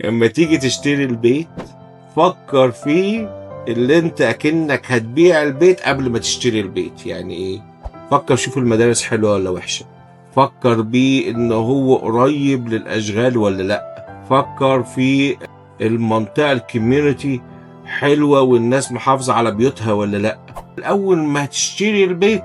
لما تيجي تشتري البيت فكر فيه اللي انت اكنك هتبيع البيت قبل ما تشتري البيت. يعني ايه؟ فكر شوف المدارس حلوة ولا وحشة، فكر بيه ان هو قريب للاشغال ولا لا، فكر في المنطقة ال community حلوة والناس محافظة على بيوتها ولا لا. اول ما تشتري البيت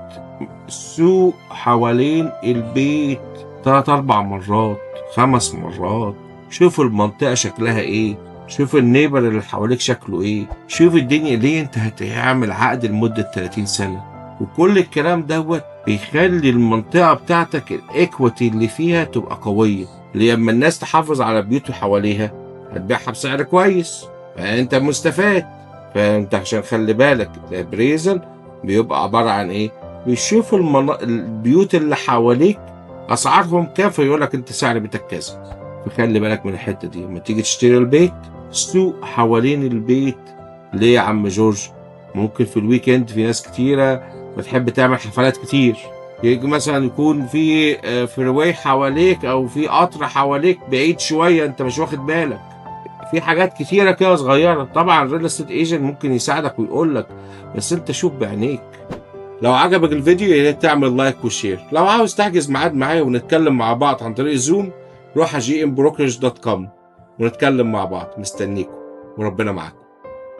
سوق حوالين البيت 3-4 مرات 5 مرات، شوف المنطقة شكلها ايه، شوف ال neighbor اللي حواليك شكله ايه، شوف الدنيا ليه. انت هتعمل عقد لمدة 30 سنة، وكل الكلام دوت بيخلي المنطقة بتاعتك ال equity اللي فيها تبقى قوية. لما الناس تحافظ على بيوته حواليها هتبيعها بسعر كويس، فانت مستفاد. فانت عشان خلي بالك ال appraisal بيبقى عبارة عن ايه؟ بيشوف البيوت اللي حواليك اسعارهم كام، فيقول لك انت سعر بيتك كذا. فخلي بالك من الحتة دي لما تيجي تشتري البيت، سوق حوالين البيت. ليه يا عم جورج؟ ممكن في ال weekend في ناس كتيرة بتحب تعمل حفلات كتير، يجي مثلا يكون في freeway حواليك او في قطر حواليك بعيد شوية انت مش واخد بالك. في حاجات كتيرة كده صغيرة. طبعا ال real estate agent ممكن يساعدك ويقول لك، بس انت شوف بعينيك. لو عجبك الفيديو يا ريت تعمل like و share. لو عاوز تحجز ميعاد معايا ونتكلم مع بعض عن طريق Zoom، روح على gmbrokerage.com ونتكلم مع بعض. مستنيكم وربنا معاكم.